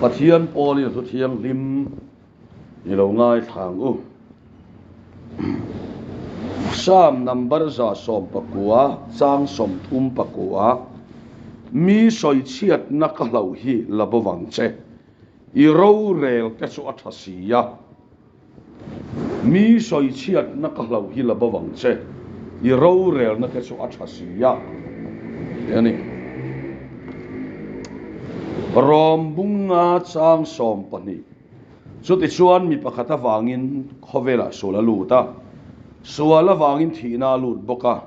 Pathian pawlin a thu thianghlim i lo ngaithla ang u. Psalm number 119 chang 39, Mi sawichhiatna ka hlauh hi la bo vang che, i rorel te chu a tha si a. Mi sawichhiatna ka hlauh hi la bo vang che, i rorelna te chu a tha si a, tih a ni. Rom bunga chang 12. Chutichuan mi pakhat avangin khawvelah sual a lut a, sual avangin thihna a lut bawk a.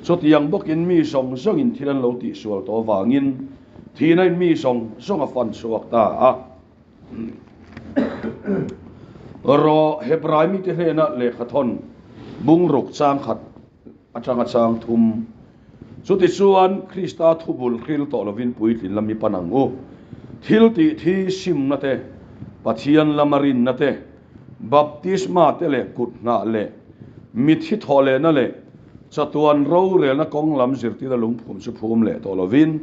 Chutiang bawkin mi zawng zawngin thil an lo tihsual tawh avangin thihna in mi zawng zawng a fan chhuak ta a. Rawh Hebrai mite hnena lehkhathawn bungruk chang khat atanga chang thum. Chutichuan Krista thubul hril tawh lovin puitlin lam i pan ang u. Thil tih thi simna te, Pathian lama rinna te, baptisma te leh kut hnah leh mithi thawh lehna leh chatuan rorelna kawng lam zirtirna lungphum chu phum leh tawh lovin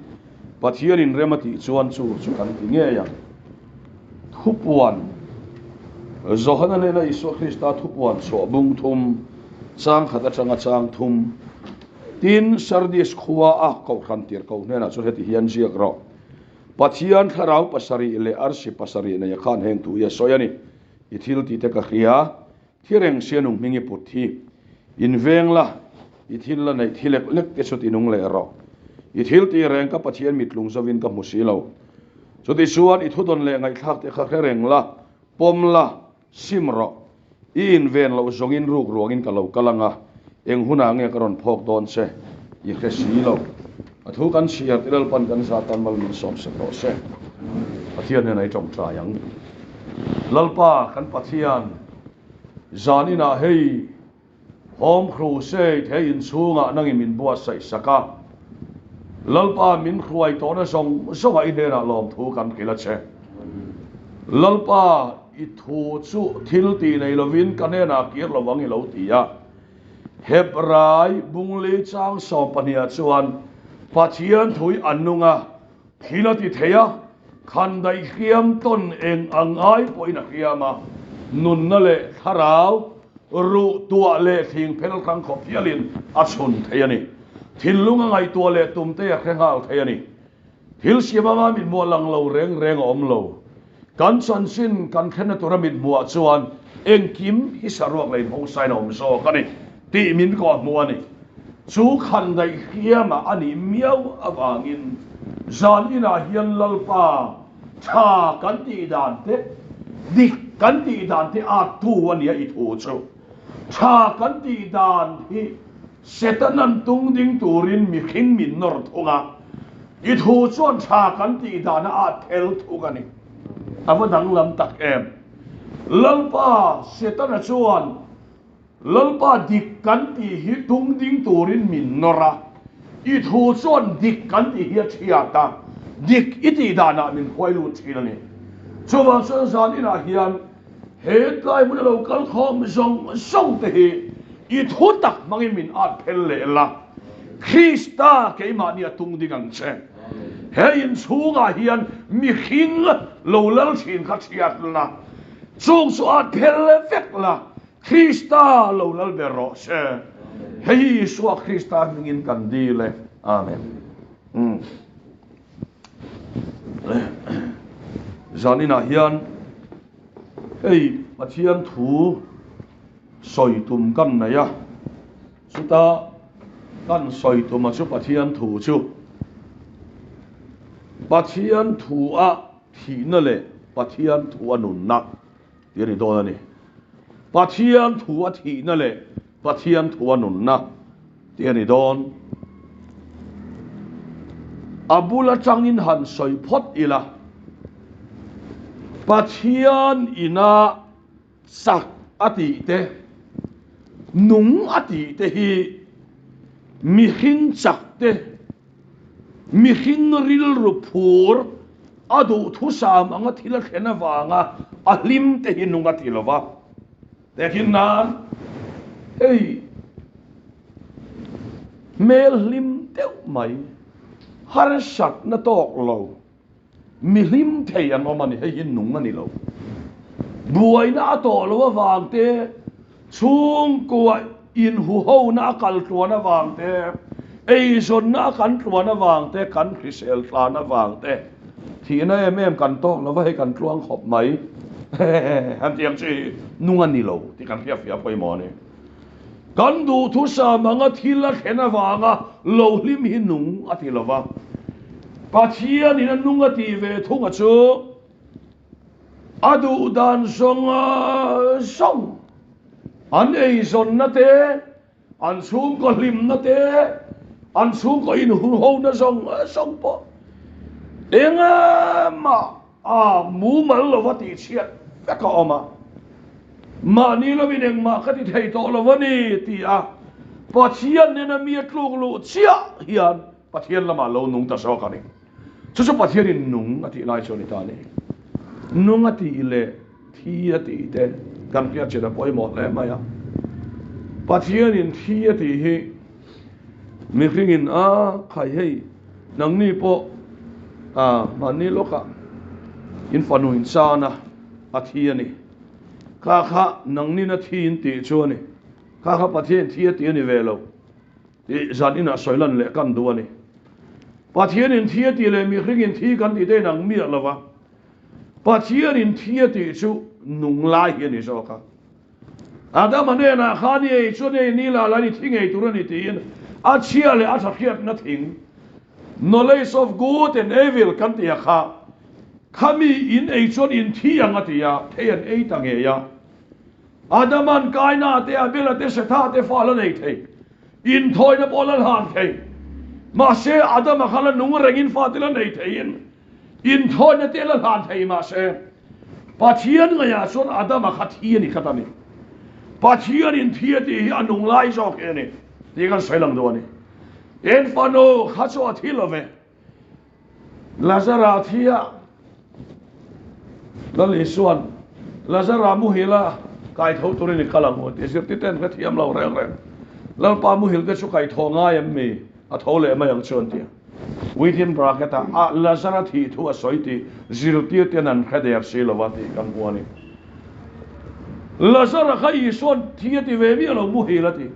Pathianin rem a tih chuan chu chu kan ti ngei ang. Thupuan, Johana hnena Isua Krista thupuan chhuah bung thum, chang khat atanga chang thum. Tin, Sardis khua a kohhran tir ko hnenah chuan heti hian ziak rawh, Pathian thlarau pasarih leh arsi pasarih nei a khan heng thu hi a sawi a ni. I thil tih te ka hria, thi reng sia nung hming i put hi. In veng la, i thil la neih thi lek lek te chu ti nung leh rawh. I thil tih reng ka Pathian mitlung zovin ka hmu si lo. Chutichuan i thudawn leh ngaihthlak te kha hre reng la, pawm la, sim rawh. I inven loh zawngin ruk ruangin ka lo kal ang a, eng hunah nge ka rawn phawk dawn che i hre si lo. A thu kan chhiar te Lalpan kan zat tan mal min sawm sak rawh se. Pathian nen a i tawngtai ang. Lalpa kan Pathian, zan inah hei Home Crusade he inchhungah nangin min buatsaih sak a, Lalpa min hruai tawhna zawng zawngah i hnenah lawmthu kan hrilh a che. Lalpa, i thu chu thil tih nei lovin ka hnenah kir lo ang i lo ti a. Hebrai bungli chang 12ah chuan Pathian thu hi a nung a, thil a ti thei a, khandaih hriam tawn eng ang ai pawhin a hriam a, nunna leh thlarau ruh tuah leh thing phel hrang khawp hialin a chhun thei a ni. Thinlung a ngaihtuah leh tum te a hre nghal thei a ni. Thil siam anga mithmuh lang lo reng reng a awm lo. Kan chanchin kan thlenna tura mithmuhah chuan engkim hi saruak leh inhawngsain a awm zawk a ni tih min kawhhmuh a ni. Chu khandaih hriamah a nih miau avangin zan inah hian Lalpa tha kan tih dan te, dik kan tih dan te a tu a nia i thu chu. Tha kan tih dan hi Setanan tung ding turin mihring min nawr thung a, i thu chuan tha kan tih dana a phel thung a ni. A va danglam tak em! Lalpa Setana chuan Lalpa dik kan tih hi tung ding turin min nawr a, i thu chuan dik kan tih hi a thiat a, dik i tih danah min huai lut thin a ni. Chuvang chuan zan inah hian He tlai hmun a lo kal khawm zawng zawng te hi i thu tak hmangin min at phel leh la, Krista keimahni a tung ding ang che. He inchhungah hian mihring lo lal thin kha thiat la, chung chu at phel vek la, Krista lo lal ber rawh se. Hei hi Isua Krista hmingin kan dil e. Amen. Zaninah hian hei Pathian thu sawi tum kan nei a, chuta kan sawi tuma chu Pathian thu chu Pathian thu a thihna leh Pathian thu a nunna tih a ni dawn a ni. Pathian thu a thihna leh Pathian thu a nunna tih a ni dawn. A bul atangin han sawi phawt ila, Pathian ina chak a tih te, nung a tih te hi mihring chak te, mihring rilru phur a duhthusam anga thil a thlen avanga a hlim te hi nung a ti lova. Tehkhin nan hei hmel hlim deuh mai, harsatna tawk lo. Mi hlim thei an awm a ni, hei hi nung a ni lo. Buaina a tawh loh avang te, chhungkua inhuhona a kal tluan avang te, eizawnna a kan tluan avang te, kan hrisel tlan avang te, thihna em em kan tawk lo va, hei kan tluang khawp mai. Han tih ang chu hi nung a ni lo tih kan hriatfiah pawimawh a ni. Kan duhthusam anga thil a thlen avanga lo hlim hi nung a ti lo va, Pathianin a nung a tih ve thunga chu a duh dan zawng zawng, an eizawnna te, an chhungkaw hlimna te, an chhungkaw inhunhona zawng zawng pawh engmah A mumal lova tihchhiat vek a awm a, mahni lovin engmah ka ti thei tawh lo a ni ti a Pathian nena mi a tluk luh chiah hian Pathian lamah lo nung ta zawk a ni. Chu chu Pathianin nung a tih lai chu a ni ta a ni. Nung a tih leh thi a tih te kan hriat chin a pawimawh hle mai a. Pathianin thi a tih hi Mihringin a khai hei nangni pawh a mahni lawkah in fanu in chan a, a thi a ni. Kha kha nangnin a thi in tih chu a ni. Kha kha Pathian thi a ti a ni ve lo tih zan inah sawi lan leh kan duh a ni. Pathianin thi a tih leh mihringin thi kan tih te inang miah lo va, Pathianin thi a tih chu nung lai hi a ni zawk a. Adama hnenah khan i ei chuan ei ni la la i thi ngei tur a ni tiin a chhia leh a tha hriatna thing, knowledge of good and evil, kan ti a kha, khami in ei chuan in thi ang a ti a, thei an ei ta ngei a. Adama'n Kaina te, Abela te, Setha te fa la nei thei, inthawina pawh la hlan thei. Mahse Adama kha la nung rengin fa te la nei theiin Inthawina te la hlan thei mahse, Pathian ngaihah chuan Adama kha thi a ni khat a ni. Pathianin thi a tih hi a nung lai zawk hi a ni tih kan sawi lang duh a ni. En fanu kha chu a thi lo ve. Lazara thi a, Lal Isua'n Lazara muhil a kai tho turin i kal ang u a ti. Zirtiten ka thiam lo reng reng. Lalpa muhil te chu kai tho ngai em mi? A tho leh mai ang chu an ti a. Within bracket ah a Lazara thih thu a sawi tih zirtir ten an hre der si lo a tih kan hmu a ni. Lazara kha Isua'n thi a ti ve miah lo muhil a ti.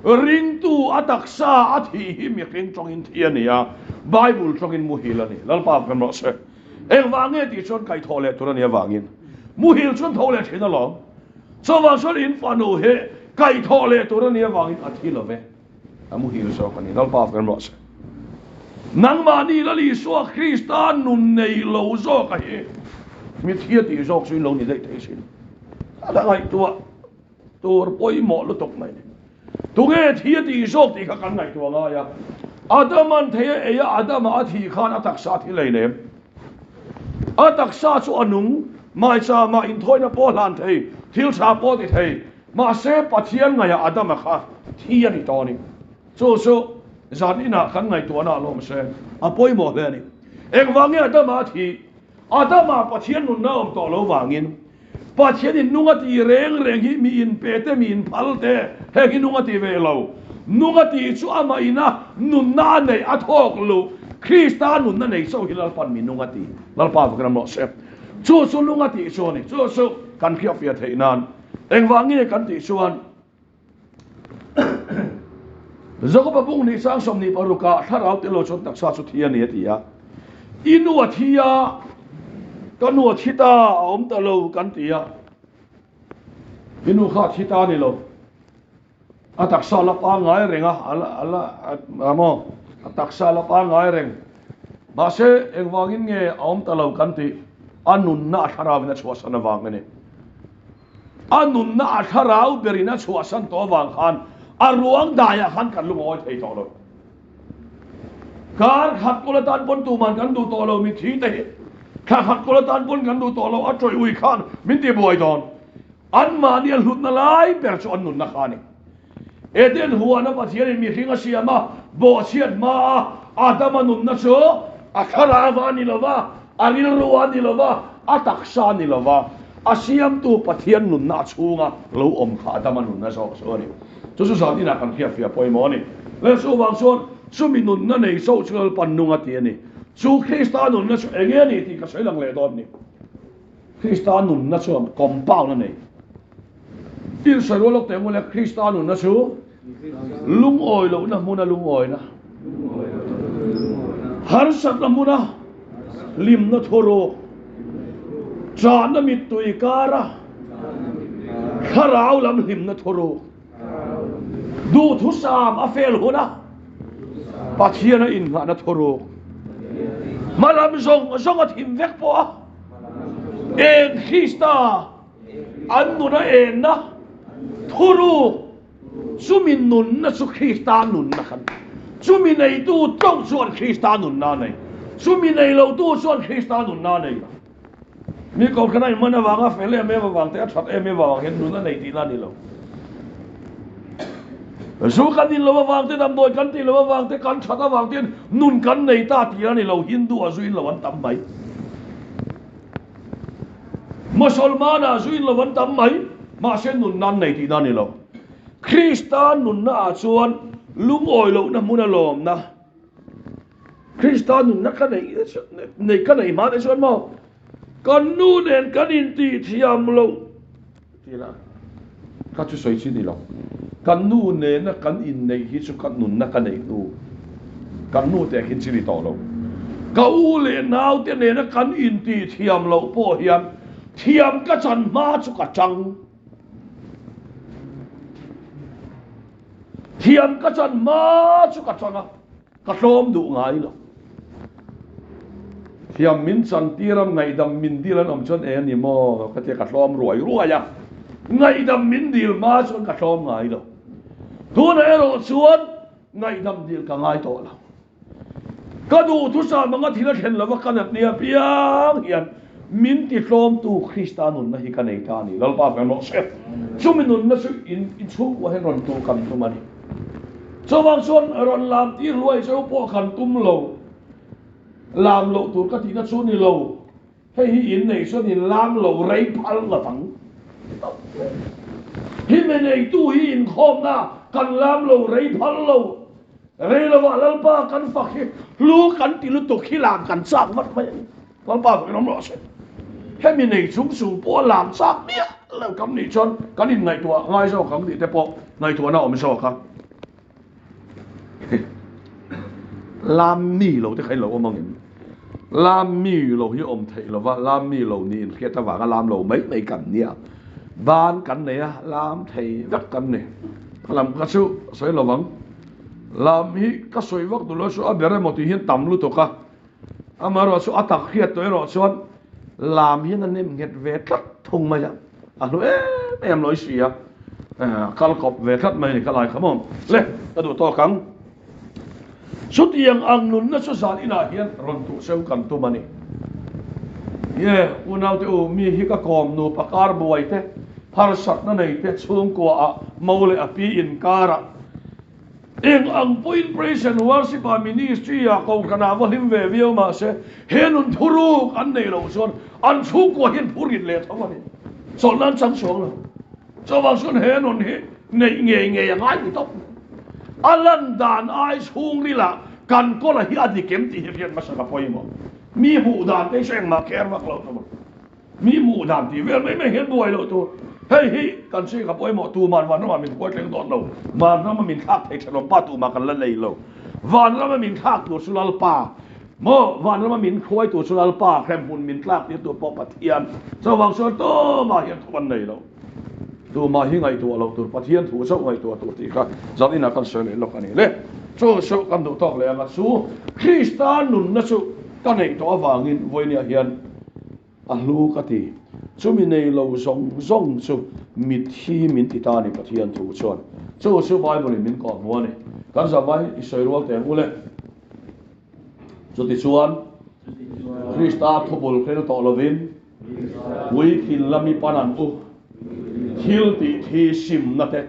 Ringtu a taksa a thih hi mihring tawngin thi a ni a, Bible tawngin muhil a ni. Lalpa kan rawh se. Engvang nge tih chuan kaihthawh leh tur a nih avangin muhil chuan tho leh thin alawm. Chuvang chuan in fanu hi kaihthawh leh tur a nih avangin a thi lo ve. A muhil zawk a ni, Lalpa kan rawh se. Nangmahni Lal Isua Krista nun nei lo zawk a hi mi thia tih zawk chu in lo ni daih thei sin. A la ngaihtuah tur pawimawh lutuk mai ni. Tunge thia tih zawk tih kha kan ngaihtuah ngai a. Adama'n thei a ei a, Adama a thih khan a taksa a thi lei nem. A taksa chu a nung, maichama inthawina pawh hlan thei, thil tha pawh ti thei. Mahse, Pathian ngaihah Adama kha thi a ni tawh a ni. Chu chu zan inah kan ngaihtuahna a lawm se, a pawimawh hle a ni. Engvang nge Adama a thih? Adama Pathian nunna a awm tawh lo vangin Pathianin nung a tih reng reng hi mi inpe te, mi inphal te, heng hi nung a ti ve lo. Nung a tih chu amah ina nunna a neih a thawk luh. Krista nunna nei chauh hi Lalpan mi nung a ti. Lalpa vak ram rawh se. Chu chu nung a tih chu a ni. Chu chu kan hriatfiah theih nan. Engvang nge kan tih chuan Jakoba bung nih sang 26ah thlarau tel lo chuan taksa chu thi a ni a ti a. I nu a thi a, ka nu a thi ta a awm ta lo kan ti a. I nu kha a thi ta a ni lo. A taksa la pangngai reng a, a la a la a maw a taksa la pangngai reng. Mahse engvangin nge a awm ta lo kan tih a nunna a thlarauin a chhuahsan avang a ni. A nunna a thlarau berin a chhuahsan tawh avang khan a ruang daiah khan kan lungawi thei tawh lo. Kar khat kawl atan pawn tuman kan duh tawh lo mithi te hi. Thla khat kawl atan pawn kan duh tawh lo a tawih ui khan min ti buai dawn. Anmahni a hlutna lai ber chu an nunna kha a ni. Eden huana Pathianin mihring a siam a, bawhchhiat hma a Adama nunna chu a thlarau a ni lo va, a rilru a ni lo va, a taksa a ni lo va, a siamtu Pathian nunna a chhunga lo awm kha Adama nunna zawk chu a ni. Chu chu zan inah kan hriatfiah pawimawh a ni. Leh chuvang chuan chumi nunna nei chauh chu Lalpan nung a ti a ni. Chu Krista nunna chu eng nge ni tih ka sawi lang leh dawn ni. Krista nunna chuan compound a nei. Tin sawi rual lawk teh mawle Krista nunna chu lungawi lohna hmuna lungawina, harsatna hmuna hlimna thuruk, chahna mittui kara thlarau lam hlimna thuruk, Duhthusam a fel huna Pathian a innghahna thuruk hmalam zawng zawng a thim vek pawh a, eng Krista an nun a enna thuruk chumi nunna chu Krista nunna kha ni. Chumi neitu chauh chuan Krista nunna a nei, chumi nei lotu chuan Krista nunna a nei lo. Mi kohhran a inhman avanga fel em em avang te, a that em em avang hian nun a nei tihna a ni lo. Zu kan in lo avang te, damdawi kan tih lo avang te, kan that avang te hian nun kan nei ta tihna a ni lo. Hindu ah zu in lo an tam mai. Mosolman ah zu in lo an tam mai. Mahse nun nan nei tihna a ni lo. Krista nunna ah chuan lungawi lohna hmun a lawmna. Krista nunna ka neih nei ka neih hma te chuan maw kan nu nen kan intih thiam loh ti la ka chu sawi chi ni lo kan nu nena kan inneih hi chu ka nunna ka neih hnu kan nu teh khin chi ni tawh lo ka u leh nau te nena kan intih thiam loh pawh hian thiam ka chan hma chu ka chang. Thiam ka chan hma chu ka chang a, ka tlawm duh ngai lo. Thiam min chan tir a, ngaihdam min dil an awm chuan e a ni maw ka tia ka tlawm ruai ruai a, ngaihdam min dil hma chuan ka tlawm ngai lo. Tunah erawh chuan ngaihdam dil ka ngai tawh lo. Ka duhthusam anga thil a thlen lova ka nat nia piang hian min titlawmtu Krista nunna hi ka nei ta a ni. Lalpa fel rawh se. Chumi nunna chu in inchhungkua hian rawn tur kan tum a ni. Chuvang chuan rawn lam tir hluai cheu pawh kan tum lo. Lam loh tur ka tihna chu ni lo. Hei hi in nei chuan in lam lo rei phal lovang. Hi mi neitu hi inkhawmna kan lam lo rei phal lo. Rei lovah Lalpa kan fak hi hlu kan ti lutuk hi lam kan chak vat mai a ni. Lalpa fakin awm rawh se. Hemi nei chung chung pawh a lam chak miah lo kan nih chuan kan inngaihtuah ngai zawk ang tih te pawh ngaihtuahna a awm zawk a. Lam mi lo te kha in lo awm angin lam mi lo hi awm theih lova lam mi lo niin hriat avanga lam lo mai mai kan nia ban kan nei a lam thei vek kan ni ka lam ka chu sawi lovang lam hi ka sawi vak duh lo chu a ber emaw tih hian tam lutuk a amaherawh chu a tak hriat tawh erawh chuan lam hian a nem nghet ve tlat thung mai a. A hlu em em lo i si a, kal kawp ve tlat mai a ni ka lai kha maw? Le, ka duh tawk ang. Chutiang ang nunna chu zan inah hian rawn tuh cheu kan tum a ni. Ye, unaute u, mi hi ka kawm nupa kar buai te, harsatna nei te, chhungkua ah mo leh a pi inkarah, Eng ang pawhin Praise and Worship ah ministry ah kohhran ah va hlim ve viau mahse he nun thuruk an neih loh chuan an chhungkua hian phur rit leh tho a ni. Chawlhna an chang chuang lo. Chuvang chuan he nun hi neih ngei ngei a ngai ni tawp mai. A lan dan ai chhungril ah kan kawla hi a dik em tih hi hriat hmasa ka pawimawh. Mi hmuh dan te hi chu engmah kher vak lo tur. Mi hmuh dan tih vel mai mai hian buai loh tur. Hei hi kan hriat ka pawimawh tuman vanramah min huai thleng dawn lo. Vanrama min thlak thei thenawm pa tumah kan la nei lo. Vanrama min thlak tur chu Lalpa maw? Vanrama min hruai tur chu Lalpa, hremhmun min tlak tir tur pawh Pathian. Chuvang chuan tumah hian thu kan nei lo. Tumah hi ngaihtuah loh tur, Pathian thu chauh ngaihtuah tur tih kha zan inah kan sawi leh lawk a ni le. Chu chu kan duh tawk leh anga chu Krista nunna chu ka neih tawh avangin vawinia hian A hlu ka ti. Chumi nei lo zawng zawng chu mitthi min ti ta a ni Pathian thu chuan. Chu chu Bible in min kawh hmu a ni. Kan zavai i sawi rual teh ang u le. Chutichuan, Krista thubul hrel tawh lovin puitlin lami pan an u thil tih thi simna te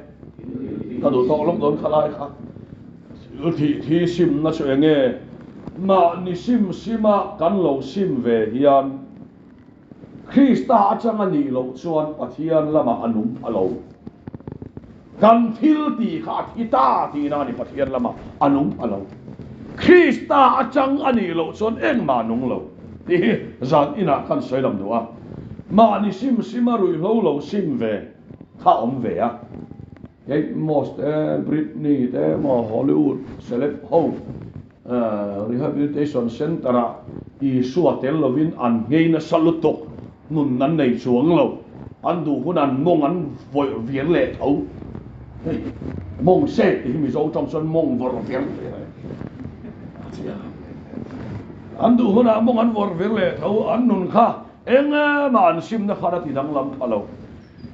ka duh tawk lawk dawn kha lai kha. Thil tih thi simna chu eng nge? Mahni sim sima kan lo sim ve hian Krista atanga nih loh chuan Pathian lamah a nung pha lo. Kan thil tih kha a thi ta tihna a ni, Pathian lamah a nung pha lo. Krista atang a nih loh chuan engmah nung lo tih hi zan inah kan sawi lam duh a. Mahni sim sim a ruihhlo lo sim ve kha awm ve a. Kate Moss te, Britney te emaw Hollywood celeb ho rehabilitation centre ah Isua tel lovin an nghei nasa lutuk nun an nei chuang lo. An duh hun an mawng an vawih vir leh tho. Hei mawng sek tih hi Mizo tawng chuan mawng vawrh vir tih a ni. An duh hunah mawng an vawrh vir leh tho. An nun kha eng emah an simna khan a ti danglam pha lo.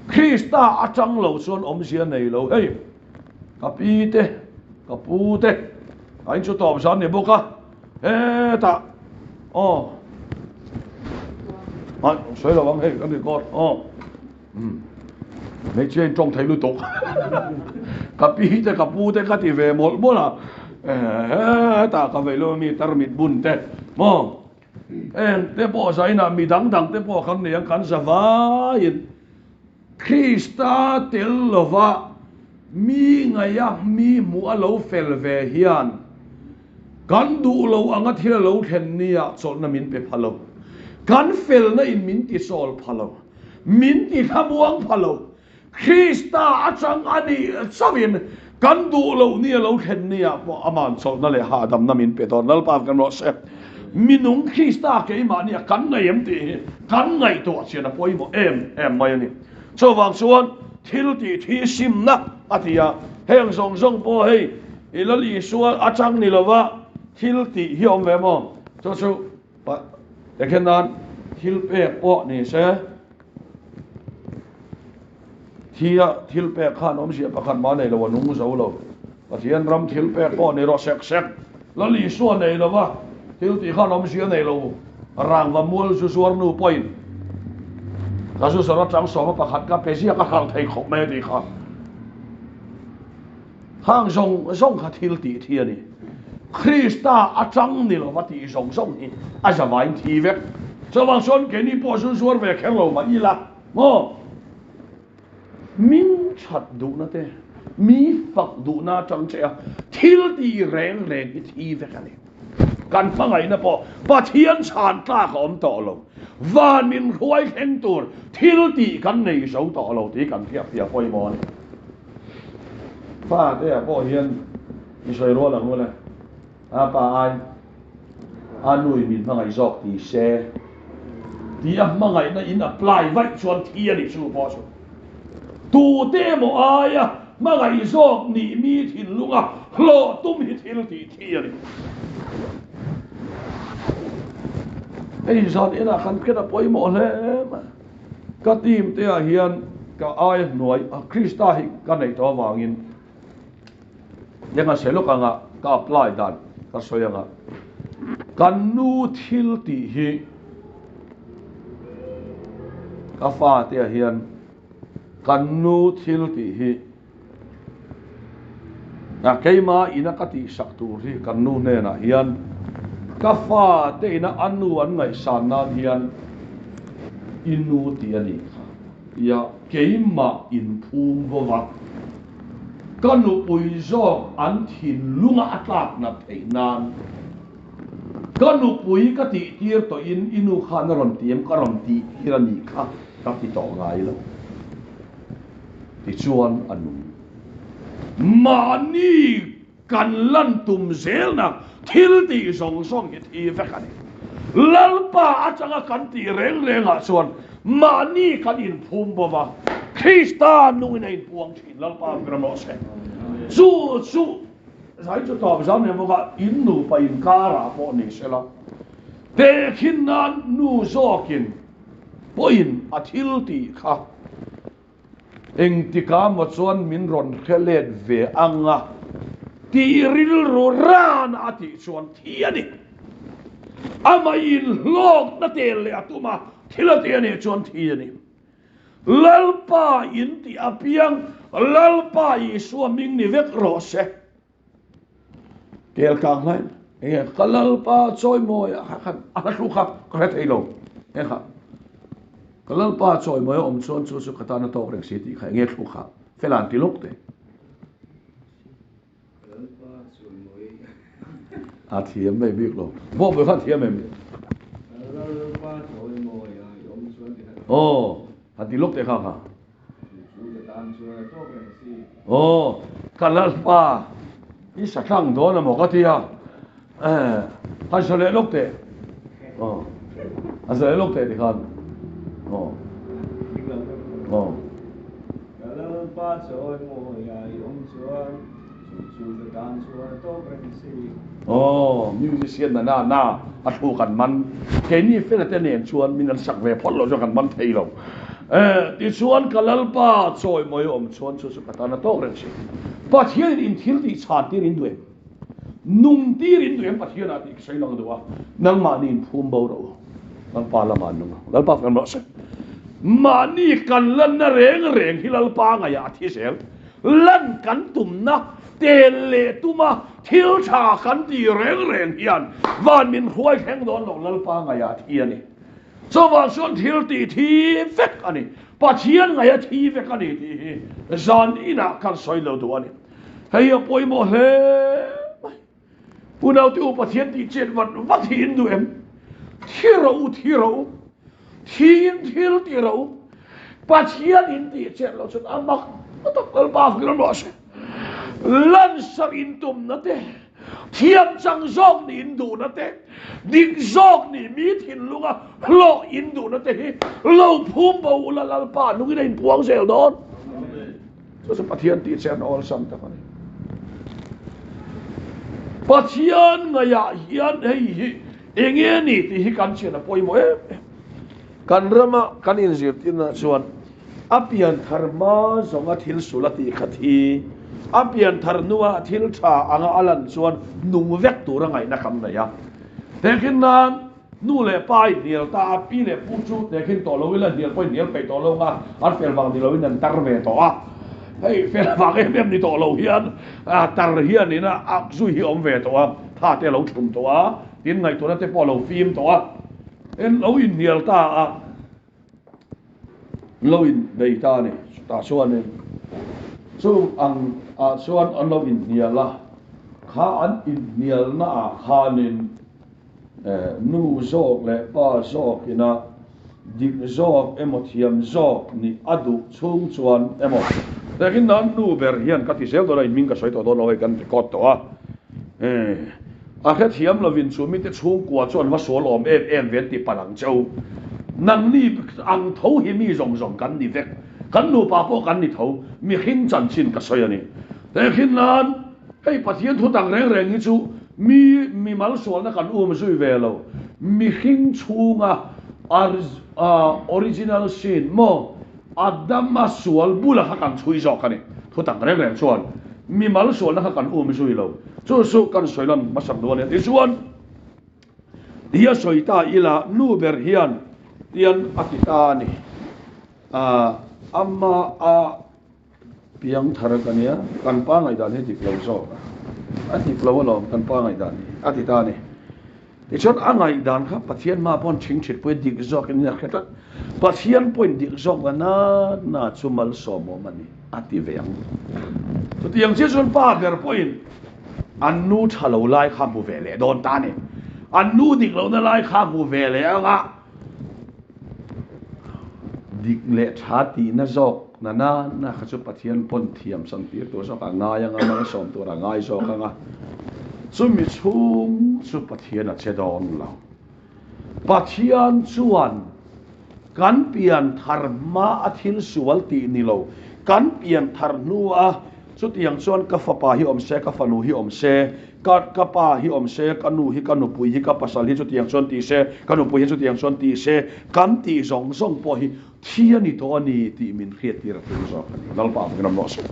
Krista atang lo chuan awmzia nei lo. Hei ka pi te, ka pu te a in chu tawp zan ni bawk a. Hetah aw ai sawi lo ang hei kan record aw hmeichhia in tawng thei lutuk ka pi te ka pu te ka ti ve mawlh mawlh a hetah ka vei lo mi tarmit bun te maw heng te pawh zainah mi dang dang te pawh kan nei ang kan za vaiin Krista tel lova mi ngaia mi hmuh a lo fel ve hian kan duh lo anga thil a lo thlen nia chawlhna min pe pha lo. Kan felna in min ti sawl pha lo. Min ti thlamuang pha lo. Krista atang a nih chauhin kan duh loh ni a lo thlen nia pawh aman chawlhna leh hahdamna min pe dawn. Lalpa kan rawh se. Minung Krista keimahni a kan ngaih em tih hi kan ngaihtuah chian a pawimawh em em mai a ni. Chuvang chuan thil tih thi simna a ti a, heng zawng zawng pawh hei i Lal Isua atang ni lova thil tih hi a awm ve maw? Chu chu Tehkhen nan thil pek pawh ni se, thia thil pek khan awmzia pakhat mah nei lo a nung zo lo. Pathian ram thil pek pawh ni rawh sek sek. Lal Isua nei lova thil tih khan awmzia nei lo. Rangva mual zu zuar nu pawhin ka zu zawrh atang sawma pakhat ka pe ziak a hralh thei khawp mai a tih kha. Khang zawng zawng kha thil tih thi a ni. Krista atang ni lova tih zawng zawng hi a zavain thi vek. Chuvang chuan keini pawh zu zuar ve kher lo mah ila maw? Min that duhna te, mi fak duhna atang che a thil tih reng reng hi thi vek a ni. Kan hmangaihna pawh Pathian chhan tlak a awm tawh lo. Van min hruai thleng tur thil tih kan nei zo tawh lo tih kan hriatfiah pawimawh a ni. Fate ah pawh hian i sawi rual ang ule, a pa ai a nu in min hmangaih zawk ti se tih a hmangaihna in apply vaih chuan thi a nih chu pawh chu tute emaw aia hmangaih zawk nih mi thinlunga hlawh tum hi thil tih thi a ni. Hei zan inah kan khen a pawimawh hle mai. Ka team te ah hian ka ai hnuai a Krista hi ka neih tawh avangin eng a sawi lawk anga ka apply dan ka sawi anga kan nu thil tih hi ka fa te ah hian kan nu thil tih hi a keima ina ka tihsak tur hi kan nu hnenah hian ka fa te ina a nu an ngaihsan nan hian i nu tih a nih kha tia keimah inphum vova ka nupui zawk an thinlunga a tlak nat theih nan ka nupui ka tihtir tawhin i nu khan a rawn ti em ka rawn tihtir a nih kha ka ti tawh ngai lo. Tichuan a nung. Mahni kan lan tum zelna thil tih zawng zawng hi thi vek a ni. Lalpa atanga kan tih reng rengah chuan mahni kan inphum bo va, Krista nungin a inpuang thin. Lalpa ber rawh se. Chu chu zai chu tawp zau nen bawk a, in nupa inkarah pawh ni sela, tehkhin nan nu zawkin pawhin a thil tih kha engtikah maw chuan min rawn hre let ve ang a tih rilru ran a tih chuan thi a ni. Amah inhlawkna tel leh a tum a, thil a tih a nih chuan thi a ni. Lalpa in tih apiang Lalpa Isua hming ni vek rawh se. Kel kang hlai enge ka lalpa chawimawi a kha a hla thu kha ka hre thei lo eng kha ka lalpa chawimawi a awm chuan chu chu ka tan a tawk reng si tih kha enge thu kha felan ti lawk te. A thiam mai bik lo. Bawk ve khan thiam em? Aw, han ti lawk teh kha kha. Aw, ka lalpa i sa tlang dawn a maw ka ti a. Han sa leh lawk teh. Aw, han sa leh lawk teh ti khan. Aw. Aw. Ka lalpa chawimawi a i awm chuan chu chu ka tan chuan a tawk reng si. Aw, musician na na na a thu kan man. Keini fela te nen chuan min an sak ve phawt lo chuan kan man thei lo. Eh, tichuan ka Lalpa chawimawi a awm chuan chu chu ka tan a tawk reng si. Pathianin in thil tih chhan tir in duh em? Nung tir in duh em Pathian ah tih ka sawi lang duh a, nangmahni in phum bo rawh u. Lalpa lamah an nung a, Lalpa kan rawh se. Mahni kan lanna reng reng hi Lalpa ngaihah a thi zel. Lan kan tumna tel leh tuma thil tha kan ti reng reng hian van min hruai thleng dawn lo Lalpa ngaihah a thi a ni. Chuvang chuan thil tih thi vek a ni. Pathian ngaih a thi vek a ni tih hi zan inah kan sawi lo duh a ni. Hei hi a pawimawh hle mai. Pu Naute u Pathian tih chet vat vat hi in duh em? Thi rawh u, thi rawh u. Thiin thil ti rawh u. Pathian in tih chet loh chuan a mak tak Lalpa fak ram rawh se. Lansarh in tumna te, thiam chang zawk nih in duhna te, dik zawk nih mi thinlunga hlawh in duhna te hi lo phum bo ula Lalpa nungin a inpuang zel dawn. Chu chu Pathian tih che an awlsam tak a ni. Pathian ngaihah hian hei hi enge ni tih hi kan chian a pawimawh em em. Kan rama kan inzirtirna chuan a pian thar hma zawnga thil sul a tih khat hi a pian thar hnua thil tha anga a lan chuan nung vek tura ngaihna kan nei a. Tehkhin nan Nu leh pa i hnial ta a, pi leh pu chu tehkhin tawh lo ila hnial pawh i hnial peih tawh lo nga, an fel vang ni loin an tar ve tawh a, hei fel vang em em ni tawh lo hian tar hianin a ak zui hi a awm ve tawh a, tha te a lo thlum tawh a, tin ngaihtuahna te pawh a lo fim tawh a, en lo inhnial ta a. Lo in bei ta a ni. Chutah chuanin chung ang ah chuan an lo inhnial a, kha an inhnialna ah khanin nu zawk leh pa zawk ina dik zawk emaw thiam zawk nih a duh chhung chuan emaw takin nan nu ber hian ka ti zel dawn a, in hming ka sawi tawh dawn lo hei kan record tawh a, A hrethiam lovin chu mite chhungkua chu an va sual awm em em ve an ti palh ang cheu. Nangni ang tho hi mi zawng zawng kan ni vek. Kan nupa pawh kan ni tho. Mihring chanchin ka sawi a ni. Tehkhin nan hei Pathian thu tak reng reng hi chu mi mimal sualna kan um zui ve lo. Mihring chhunga original sin maw Adama sual bula kha kan chhui zawk a ni. Thu tak reng reng chuan mimal sualna kha kan um zui lo. Chu chu kan sawi lan hmasak duh a ni. Tichuan, ti a sawi ta ila nu ber hian tian a ti ta a ni. Ama a piang thar ka nia, kan pa ngaihdan hi dik lo zawk a. A dik lo alawm kan pa ngaihdan hi a ti ta a ni. Tichuan a ngaihdan kha Pathian hma pawn ṭhingṭhitpui dik zawkin a hre tlat. Pathian pawhin dik zawk na na na chu malsawmawm a ni a ti ve ang. Chutiang chiah chuan pa ber pawhin an nu ṭha lo lai kha hmu ve leh dawn ta a ni. An nu dik lohna lai kha hmu ve leh ang a, dik leh ṭha tihna zawk na na na kha chu Pathian pawn thiam chang tir tur zawk a ngai ang a, malsawm tur a ngai zawk ang a, chumi chhung chu Pathian a che dawn lo. Pathian chuan kan pian thar hma a thil sual tih ni lo, kan pian thar hnu a chutiang chuan ka fapa hi awm se, ka fanu hi awm se, Ka ka pa hi awm se, ka nu hi ka nupui hi ka pasal hi chutiang chuan ti se, ka nupui hi chutiang chuan ti se, kan tih zawng zawng pawh hi thi a ni tawh a ni tih min hriattir a tum zawk a ni. Lalpa fakin ram rawh se.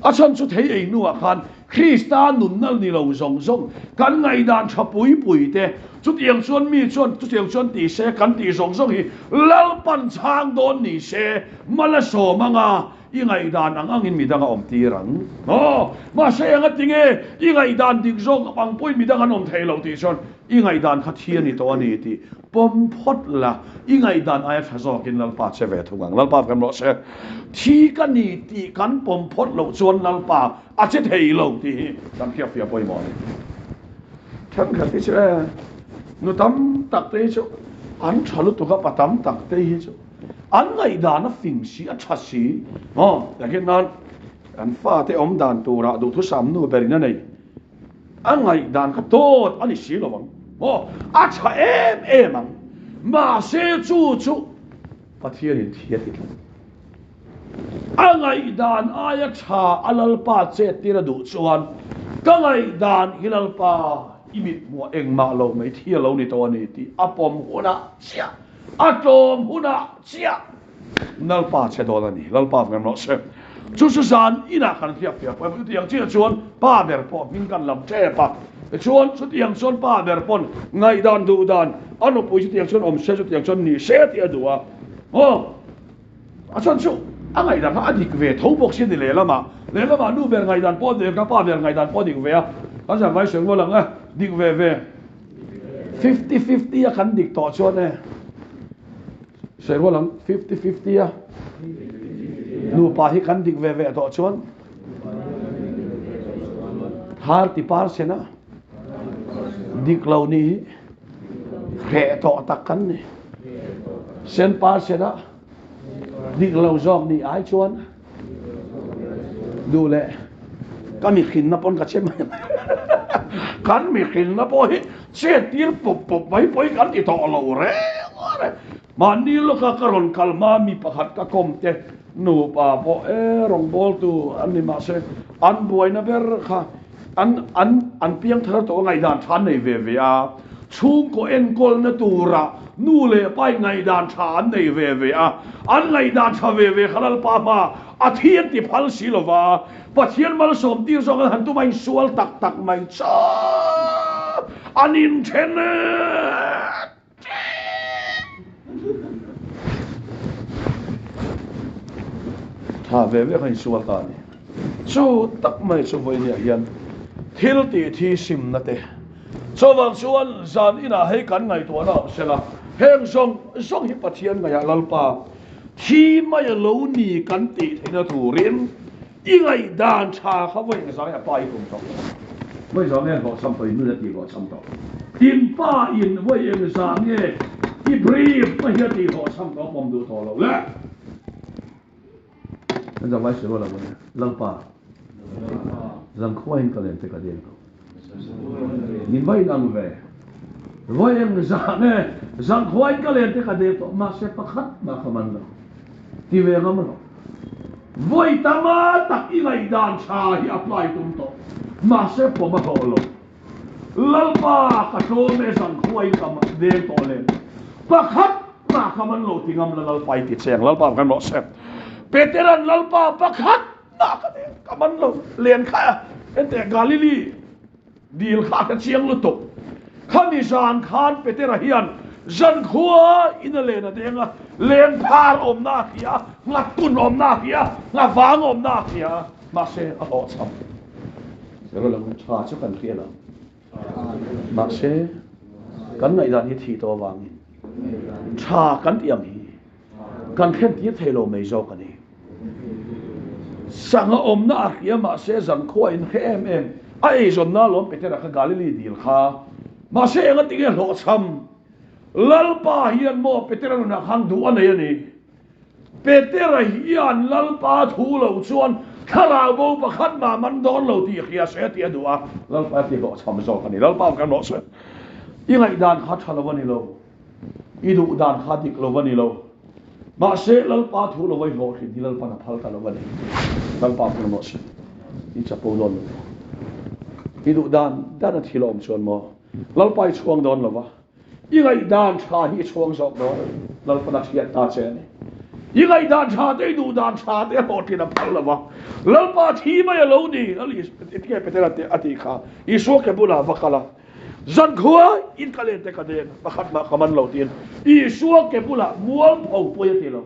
A chhan chu thei ei hnuah khan Krista nunna ni lo zawng zawng kan ngaihdan tha pui pui te chutiang chuan mi chuan chutiang chuan ti se kan tih zawng zawng hi Lalpan chhang dawn ni se mal a sawm anga I ngaihdan ang angin midang a awm tir ang. Aw, mahse eng a ti nge i ngaihdan dik zawk ang pawhin midang an awm thei lo tih chuan i ngaihdan kha thi a ni tawh a ni tih pawm phawt la, i ngaihdan aia tha zawkin Lalpa che ve thung ang. Lalpa kan rawh se. Thi ka ni tih kan pawm phawt loh chuan Lalpa a che thei lo tih hi kan hriatfiah pawimawh a ni. Thenkhat hi chu e, nu tam tak te hi chu an tha lutuk a, pa tam tak te hi chu an ngaihdan a fing si, a tha si. Aw, tiang nan kan fate awm dan turah duhthusam nu berin a nei. A ngaihdan kha dawt a ni si lo ang. Aw, a tha em em ang. Mahse chu chu Pathianin thi a ti tlat. A ngaihdan aia tha a Lalpa chettir a duh chuan, Ka ngaihdan hi Lalpa, i mithmuah engmah lo mai thi a lo ni tawh a ni tih a pawm hunah chiah, a tlawm hunah chiah Lalpa che dawn a ni. Lalpa veng rawh se. Chu chu zan inah kan hriat fiah pawh em? Chutiang chiah chuan pa ber pawh hming kan lam tep a. Tichuan, chutiang chuan pa ber pawn ngaihdan duh dan a nupui chutiang chuan awm se, chutiang chuan ni se tih a duh a. Aw. A chhan chu a ngaihdan kha a dik ve tho bawk si a ni lehlamah. Lehlamah nu ber ngaihdan pawh a dik a, pa ber ngaihdan pawh a dik ve a. Kan zan vai sawi rual ang e, dik ve ve. Fifty fifty a kan dik tawh chuan e, sawi rual ang, fifty fifty a nupa hi kan dik ve ve tawh chuan 30% a dik lo ni hi hreh tawh tak kan ni. Sen percent a dik lo zawk ni ai chuan duh leh ka mihrinna pawn ka che mai kan mihrinna pawh hi chet tir pawp pawp mai pawh hi kan ti tawh lo reng reng. Mahni lawka ka rawn kal hma mi pakhat ka kawm te nupa pawh e rawngbawltu an ni mahse an buaina ber kha An an an piangthar tawh a ngaihdan tha an nei ve ve a, chhungkaw enkawlna tura nu leh pa in ngaihdan tha an nei ve ve a, an ngaihdan tha ve ve kha Lalpa hma a thi an ti phal si lo va, Pathian malsawm tir zawk an han tum a insual tak tak mai chauh an inthen Tha ve ve kha insual ta a ni. Chu tak mai chu vawiiniah hian thil tih thi simna te chuvang chuan zan inah hei kan ngaihtuahna awm sela, heng zawng zawng hi Pathian ngaihah Lalpa thi mai a lo ni kan tih theihna turin I ngaihdan tha kha vawi engzah nge a pa i tum tawh? Vawi engzah nge hlawhchham tawh i nun a tih hlawhchham tawh? Tin pa in vawi engzah nge i brief na hi a tih hlawhchham tawh a pawm duh tawh loh le? Kan zang vai silo lo ania. Lalpa, zangkhua in ka len te ka deng tawh. Min va in ang ve. Vawi engzah nge zangkhua in ka len te ka deng tawh mahse pakhat mah ka man lo. Ti ve ngam lo. Vawi tama tak i ngaihdan tha hi apply tum tawh mahse pawm a hlawh lo. Lalpa ka tlawm e zangkhua in ka deng tawh lem. Pakhat mah ka man lo ti ngam la Lalpa i ti cheng. Lalpa kan rawh se. Peteran Lalpa pakhat Mah ka deng ka man lo len kha enteh Galili dil kha ka chiang lutuk. Khami zan khan Petera hian zankhua in a len a deng a, len phar awmna a hria, nghatun awmna a hria, nghavang awmna a hria, mahse a hlawhchham. Zero tha chu kan hria lo. Mahse kan ngaihdan hi thih tawh avangin tha kan tih ang hi kan thlen tir thei lo mai zawk a ni. Sangha awmna a hria mahse zankhua in hre em em a eizawnna alawm Petera kha Galili dil kha mahse enga tinge hlawhchham Lalpa hian maw Petera nunah khan duh a nei a ni. Petera hian Lalpa thu lo chuan thlarau bo pakhat mah man dawn lo tih hria se tih a duh a, Lalpa ti hlawhchham zawk a ni. Lalpa kan rawh se. I ngaihdan kha tha lo a ni lo, i duh dan kha dik lo a ni lo. Mahse Lalpa thu lo a i hlawhtlin hi Lalpa'n a phal ta lo a ni. Lalpa kan rawh se. I chapo dawn lo maw? I duh dan dan a thil a awm chuan maw? Lalpa i chhuang dawn lo va. I ngaihdan tha hi i chhuang zawk dawn a, Lalpan a hriat ta che a ni. I ngaihdan tha te, i duhdan tha te a hlawhtlin a phal lo va, Lalpa thi mai a lo ni, Lal Isua Petera te a tih kha, Isua ke bulah va kal a, Zankhua in ka len te ka deng, pakhat mah ka man lo tiin Isua ke bulah mualpho pawi a ti lo.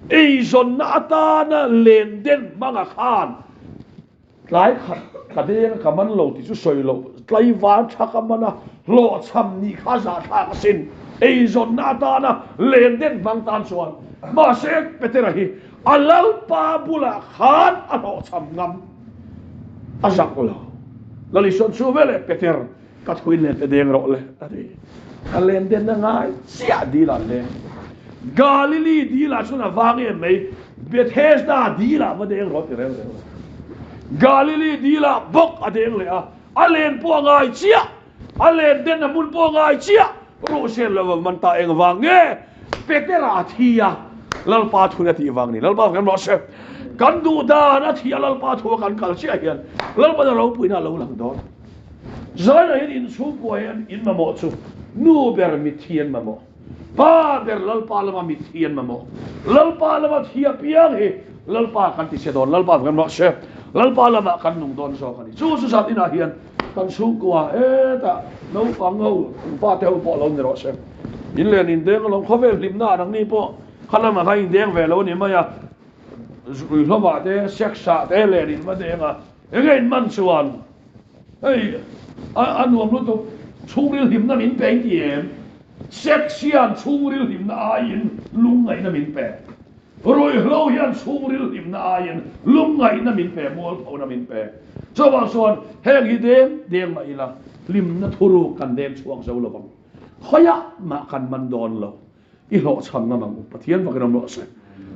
Eizawnna atana len den hmanga khan Tlai khat ka deng a ka man lo tih chu sawi loh, tlaivar tha ka man a, hlawhchham nih kha zahthlak asin, eizawnna atana len den hmang tan chuan. Mahse, Petera hi a Lalpa bulah khan a hlawhchham ngam a zak lo. Lal Isuan chu veleh Peter. Ka thuin len te deng rawh le, a ti. Ka len den a ngai chiah dil ah leng. Galili dil ah chuan a vang em mai, Bethesda dil ah va deng rawh ti reng reng lo. Galili dil ah bawk a deng leh a, a len pawh a ngai chiah, a len den a hmun pawh a ngai chiah, ruhsel lo va man ta eng vang nge? Petera a thi a, Lalpa thuin a tih vang ni. Lalpa kan rawh se. Kan duh dan a thi a, Lalpa thu a kan kal chiah hian Lalpa'n a ropuina a lo lang dawn. Zaina hian inchhungkua hian in mamawh chu nu ber mitthi an mamawh, pa ber Lalpa lama mitthi an mamawh. Lalpa lama thi apiang hi Lalpa kan ti che dawn, Lalpa kan rawh se. Lalpa lamah kan nung dawn zawk a ni. Chu chu zat inah hian kan chhungkua hetah naupang ho, fate ho pawh lo ni rawh se. In len indeng alawm, khawvel hlimna ah nangni pawh kha lamah khan indeng ve lo a ni mai a, ruihhlovah te, sex ah te len in va deng a, enge in man chuan hei a nuam lutuk, chhungril hlimna min pe in ti em? Sex hian chhungril hlimna aiin lungngaihna min pe, ruihhlo hian chhungril hlimna aiin lungngaihna min pe, mualphona min pe. Chuvang chuan heng hi deng deng mah ila hlimna thuruk kan deng chhuak zo lovang. Khawiah mah kan man dawn lo, i hlawhchham ngam ang u, Pathian fakin awm rawh se.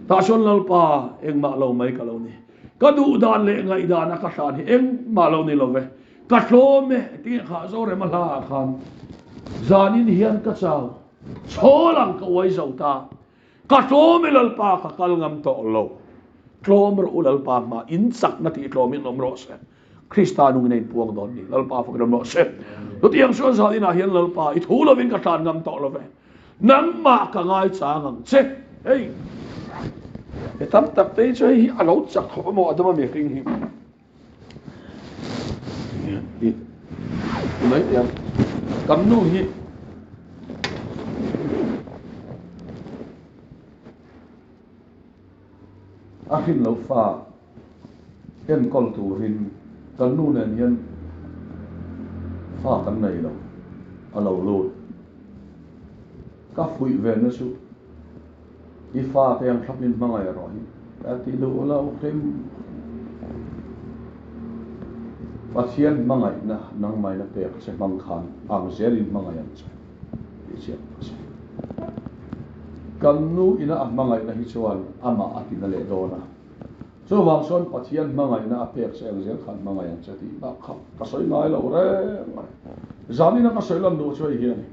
Tah chuan Lalpa, engmah lo mai ka lo ni. Ka duh dan leh ngaihdan a ka hran hi engmah lo ni lo ve. Ka tlawm e, tinge kha Zorema hla ah khan zanin hian ka chau, chhawl ang ka uai zo ta. Ka tlawm e Lalpa, ka kal ngam tawh lo. Tlawm rawh u Lalpa hma, in chakna tih tlawmin awm rawh se. Krista nungin a inpuang dawn ni. Lalpa fakin awm rawh se. Chutiang chuan zan inah hian Lalpa i thu lovin ka tlan ngam tawh lo ve. Nangmah ka ngaichang ang che. Hei, he tam tak te hi chu hei hi a lo chak khawp emaw Adama mihring hi. I mai teh ang. Kan nu hi a hrin lo fa. Enkawl turin kan nu nen hian fa kan nei lo, a lo lut. Ka fuih ve na chu i fa te ang thlapin hmangaih rawh hi ka ti duh lo hrim. Pathian hmangaihna nangmaina pek che hmang khan ang zelin hmangaih ang che tih chiah ka sawi. Kan nu ina a hmangaihna hi chuan amah a tina leh dawn a. Chuvang chuan Pathian hmangaihna a pek che ang zel khan hmangaih ang che tih bak kha ka sawi ngai lo reng a ni. Zanina ka sawi lan duh chu hei hi a ni.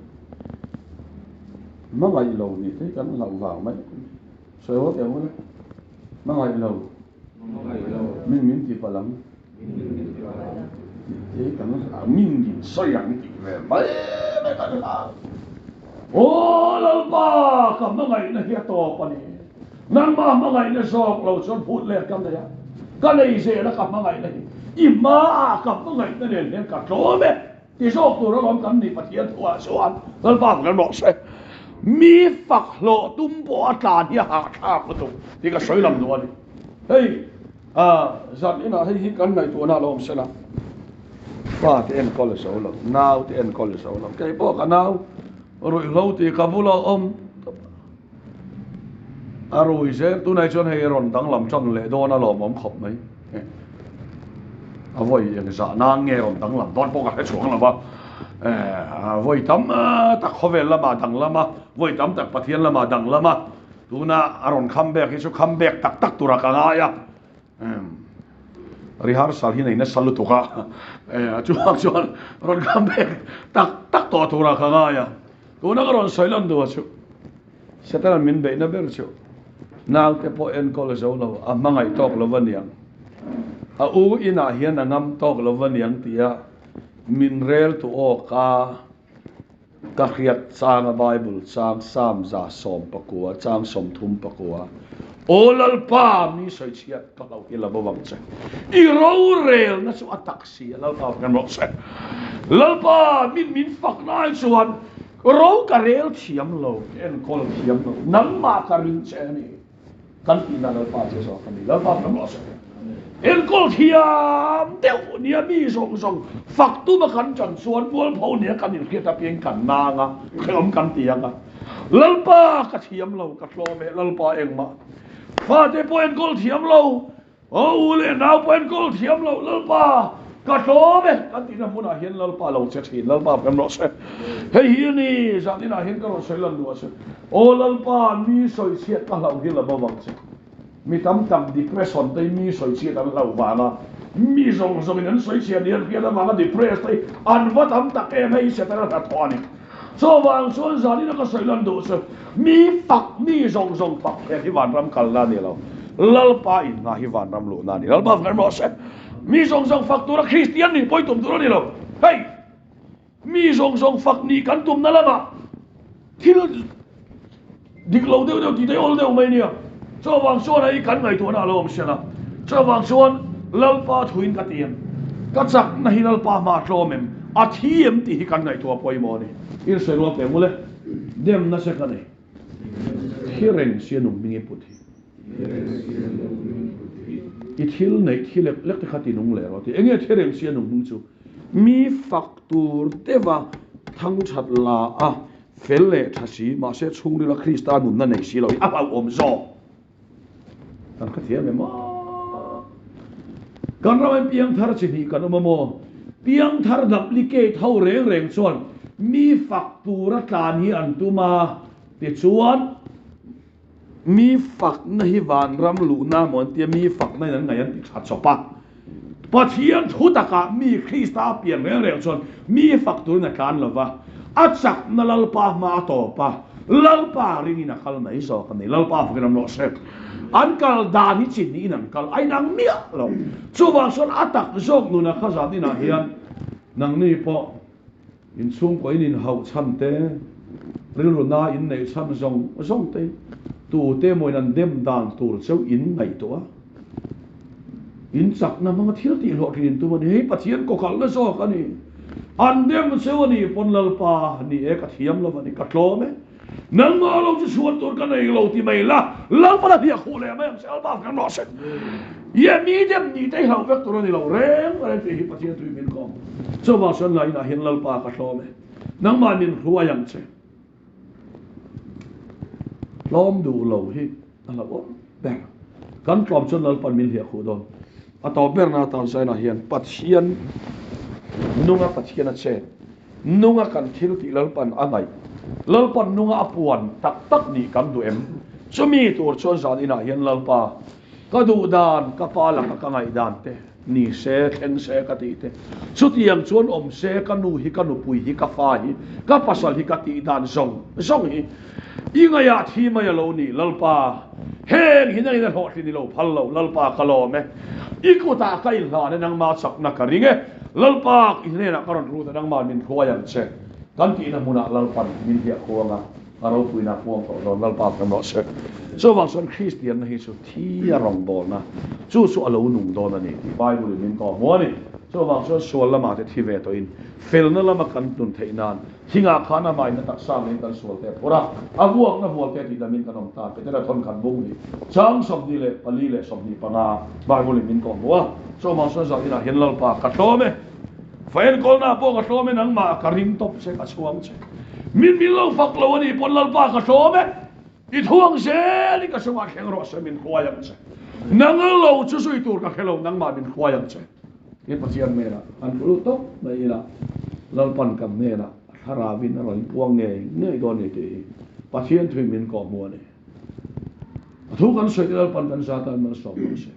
Hmangaih lo nih te hi kan hlauh vang mai a ni. Sawi haw teh ang ule. Hmangaih lo. Min min ti palh ang. Tih te hi kan hlau. Min min sawi ang tih ve mai mai kan hlau. Aw Lalpa ka hmangaihna hi a tawp a ni. Nangmah hmangaihna zawk lo chuan phut let ka nei a, ka nei zel a ka hmangaihna hi i hmaah ka hmangaihna nen hian ka tlawm e ti zawk tur alawm kan nih Pathian thuah chuan Lalpa kan rawh se. Mi fak hlawh tum pawh a tlan hi a hahthlak lutuk tih ka sawi lam duh a ni. Hei zan inah hei hi kan ngaihtuahna a lo awm sela, pa te enkawl zo lo, nau te enkawl zo lo, kei pawh ka nau ruihhlo tih ka bula awm tawp a. A rui zel tunah chuan hei rawn danglam tan leh dawn a lawmawm khawp mai. A vawi eng zah nan nge rawn danglam dawn pawh ka hre chhuang lo va. Vawi tam tak khawvel lamah danglam a, vawi tam tak Pathian lamah danglam a, tuna a rawn kham bek hi chu kham bek tak tak tura ka ngai a. Rehearsal hi nei nasa lutuk a, chuvang chuan rawn kham bek tak tak tawh tura ka ngai a. Tuna ka rawn sawi lan duh a chu Satan min beihna ber chu naute pawh enkawl zo lo, a hmangaih tawk lo va niang, a u inah hian a ngam tawk lo va niang tia min rel tu awka ka hriat changa Bible chang Psalm 19 chang 34 Aw Lalpa mi sawi chhiat ka hlauh hi la bo vang che, i rorelna chu a tak si a, Lalpa kan rawh se. Lalpa min min fak lai chuan Ro ka rel thiam lo, ka enkawl thiam lo, nangmah ka ring che a ni. Kan tihna Lalpa che zawk a ni, Lalpa kan rawh se. Enkawl thiam deuh nia mi zawng zawng fak tuma kan ṭan chuan mualpho nia kan inhriat apiang kan nang a, hrehawm kan ti ang a. Lalpa ka thiam lo, ka tlawm e, Lalpa engmah fate pawh enkawl thiam lo, Aw u leh nau pawh enkawl thiam loh Lalpa, Ka tlawm e kan tihna hmunah hian Lalpa lo che thin, Lalpa kan rawh se. Hei hi a ni, zaninah hian ka rawn sawi lan duh a che. Aw Lalpa, mi sawi chhiat ka hlauh hi la bo vang che. Mi tam tak depression te hi mi sawi chhiat an hlauh vang a, mi zawng zawngin an sawi chhiat ni an hriat avanga depressed te hi an va tam tak em, hei hi Setana hnathawh a ni. Chuvang chuan zanina ka sawi lan duh chu mi fak, mi zawng zawng fak kher hi vanram kalna a ni lo, Lalpa innghah hi vanram luhna a ni. Lalpa fak rawh se. Mi zawng zawng fak tura Kristian nih pawi tum tur a ni lo. Hei, mi zawng zawng fak nih kan tumna lamah thil dik lo deuh deuh tih te awl deuh mai nia. Chuvang chuan hei kan ngaihtuahna a lo awm sial a. Chuvang chuan Lalpa thuin ka ti em? Ka chakna hi Lalpa hma a tlawm em? A thi em tih hi kan ngaihtuah pawimawh a ni. In sawi rual teh mule, demna che ka nei. Thi reng si a nung hming i put hi. I thil neih thi lek lek te kha ti nung leh rawh ti. Enge thi reng si a nung hming chu? Mi fak tur deuha thang that la a, fel leh tha si, mahse chhungrila Krista nunna nei si lo hi a hlauhawm zawk. Kan hrethiam em aw? Kan ram in piangthar chi hnih kan awm a maw? Piangthar duplicate ho reng reng chuan mi fak tura tlan hi an tum a, tichuan mi fakna hi vanram luhna maw an tia, mi fakna in an ngaih an ti tha chawp a. Pathian thu takah mi Krista a pian reng reng chuan mi fak turin a tlan lo va, a chakna Lalpa hma a tawp a, Lalpa ringin a kal mai zawk a ni. Lalpa fakin an rawh se. An kal dan hi chi hnihin an kal a inang miah lo. Chuvang chuan a tak zawk nuna kha zan inah hian nangni pawh inchhungkaw in inhauh chhan te, rilru na in neih chhan zawng zawng te, tute emaw in an dem dan tur cheu in ngaihtuah a, in chakna hmanga thil tih hlawhtlin in tum a ni. Hei Pathian kawkalhna zawk a ni. An dem cheu a ni pawn Lalpa ni e ka thiam lo a ni, ka tlawm e. Nangmah lo chu chhuan tur ka nei lo ti mai la, Lalpa la hliah khuh leh mai ang che, Lalpa kan rawh se. Ye mi dem ni te hi hlauh vek tur a ni lo reng reng tih hi Pathian tui min kawm. Chuvang chuan la inah hian Lalpa ka hlawm e, nangmah min hruai ang che. Tlawm duh lo hi a hlauhawm ber. Kan tlawm chuan Lalpan min hliah khuh dawn. A tawp berna atan zainah hian Pathian nunga Pathian a chet. Nunga kan thil tih Lalpan a ngaih, Lalpan nunga a puan tak tak nih kan duh em? Chumi tur chuan zan inah hian Lalpa, ka duh dan, ka pa laka ka ngaih dan te ni se, thleng se ka tih te, chutiang chuan awm se ka nu hi, ka nupui hi, ka fa hi, ka pasal hi ka tih dan zawng zawng hi i ngaihah thi mai a lo ni. Lalpa, heng hi nangin a hlawhtlin i lo phal lo, Lalpa ka lawm e, i kutah ka inhlan e, nangma chakna ka ring e. Lalpa i hnenah ka rawn lut a, nangmah min hruai ang che. Kan tihna hmunah Lalpan min hliah khuang a, a ropuina a puang tawh dawn. Lalpa kan rawh se. Chuvang chuan Kristianna hi chu thi a rawngbawlna, chu chu a lo nung dawn a ni tih Bible in min kawh hmu a ni. Chuvang chuan sual lamah te thi ve tawhin felna lama kan tlun theih nan thingah khan amah in a taksa ngeiin kan sual te a phur a, a vuakna vual te tihdamin kan awm ta. Petera thawnkhat bung hi chang 24 leh 25 Bible in min kawh hmu a. Chawmang chuan zah inah hian Lalpa ka tlawm e, fa enkawlna pawh ka tlawm e, nangmah ka ring tawp che, ka chhuang che. Min min lo fak lo a nih pawn Lalpa ka tlawm e, i thuang zel in ka chungah thleng rawh se, min hruai ang che. Nang lo chu zui tur ka hre lo, nangmah min hruai ang che. He Pathian hnenah an lut tawp mai ila, Lalpan kan hnenah a thlarauin a rawn puang ngei ngei dawn a ni tih hi Pathian thuin min kawhhmuh a ni. A thu kan sawi te Lalpan kan zat a, malsawm rawh se.